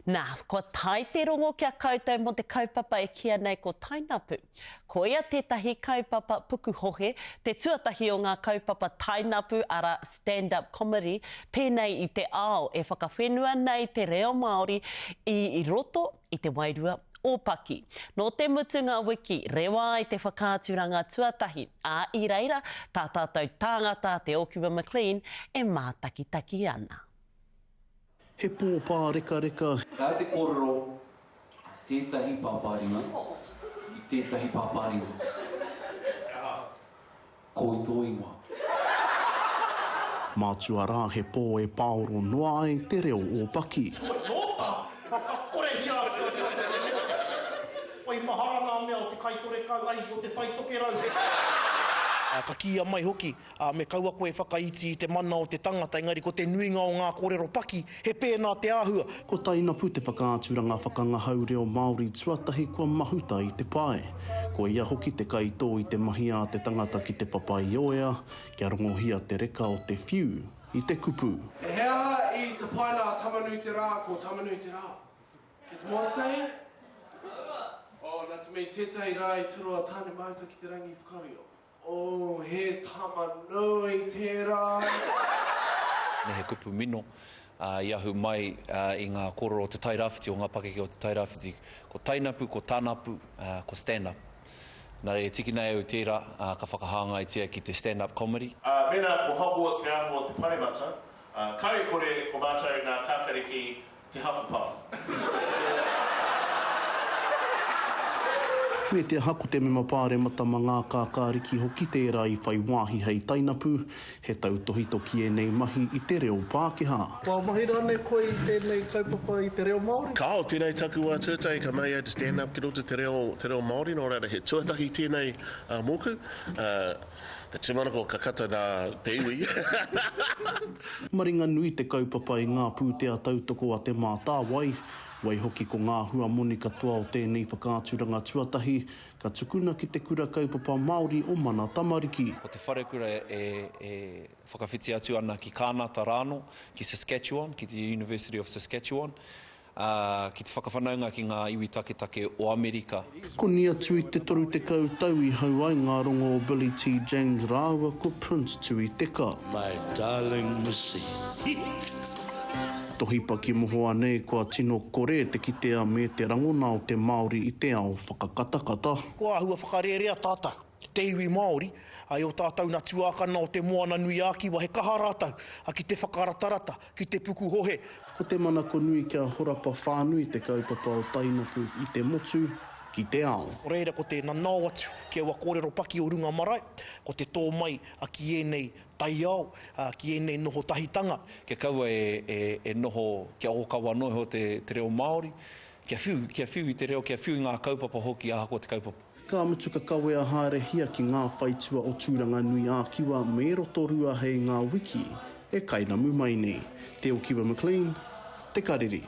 Nā, kua tae te rongo ki a koutou mō te kaupapa e kīia nei ko Tainapu. Koia tētahi kaupapa pukuhohe, te tuatahi o ngā kaupapa tainapu, arā, stand-up comedy, pēnei i te ao e whakawhenua nei te reo Māori i roto i te wairua ōpaki. Nō te mutunga wiki, rewa ai te whakaaturanga tuatahi, ā, i reira tā tātou tāngata a Te Ōkiwa McLean e mātakitaki ana. He pō pārekareka. He aha te kōrero a tētahi pāpāringa i tētahi pāpāringa? Koi tō ingoa. Mātua rā he pō e pāoro noa ai te reo ōpaki. Nōta, whakakorehia atu a te Waimahara ngā mea o te Kaitorekau ai o te Taitokerau. Ka kīia mai hoki, ā, me kaua koe e whakaiti i te mana o te tangata, engari ko te nuinga o ngā kōrero paki, he pēnā te āhua. Ko Tainapu te whakaaturanga whakangahau reo Māori tuatahi kua mahuta i te pae. Ko ia hoki te kaitō i te mahi a te tangata ki Te Papaioea, kia rongohia te reka o te whiu i te kupu. He aha i tapaina a Tama-nui-te-rā ko Tama-nui-te-rā? Ki te motu tahi? Oh, nā te mea i tētahi rā i toro a Tāne-mahuta ki te rangi i whakaaro, Oh, he tama nui tērā! He kupu mino i ahu mai i ngā kōrero o Te Tairāwhiti, o ngā pakeke o Te Tairāwhiti. Ko tainapu, ko tanapu, ko stand up. Nā reira, tikina e au tērā, ka whakahāngaitia ki te stand up comedy. Ā, mēnā ko Hogwarts te āhua o te paremata, ā, kāre kore ko mātou nā Kākariki Te Hufflepuff. Me te aha ko te mema pāremata ma ngā kākāriki hoki tērā i whai wāhi hei tainapu, he tautohito ki ēnei mahi i te reo Pākehā. Kua mahi rānei koe i tēnei kaupapa i te reo Māori? Kāo, tēnei taku wā tuatahi ka mahi au te stand up ki roto te reo, te reo Māori, nō reira he tuatahi tēnei mōku. Te tūmanako ka kata nā te iwi. Maringanui te kaupapa i ngā pūtea tautoko a Te Mātāwai, waihoki ko ngā hua moni katoa o tēnei whakaaturanga tuatahi ka tukuna ki te Kura Kaupapa Māori o Mana Tamariki. Ko te wharekura e whakawhiti atu ana ki Kānata rānō, ki Saskatchewan, ki te University of Saskatchewan. ā, ki te whakawhanaunga ki ngā iwi taketake o Amerika. Koni atu i te 30 tau i hau ai ngā rongo o Billy T. James rāua ko Prince Tui Teka. My darling Missy. Tohipa ki mohoa nei kua tino kore te kitea me te rangona o te Māori i te ao whakakatakata. Kua āhua whakarērea tātou, te iwi Māori, i ō tātou na tuākana o Te Moananui-ā-Kiwa, he kaha rātou ki te whakaratarata, ki te pukuhohe. Ko te manako nui kia horapa whānui te kaupapa o Tainapu i te motu, ki te ao. Reira ko te nanao atu ki aua kōrero paki o runga marae, ko te tō mai ki ēnei taiao, ki ēnei noho tahitanga. Kia kaua e noho kia ōkawa noa iho te reo Māori, kia whiu, kia whiu i te reo, kia whiu i ngā kaupapa hoki ahakoa te kaupapa. Ka mutu ka kawea haerehia ki ngā whaitua o Tūranganui-ā-Kiwa me Rotorua hei ngā wiki e kainamu mai nei. Te Okiwa McLean, Te Karere.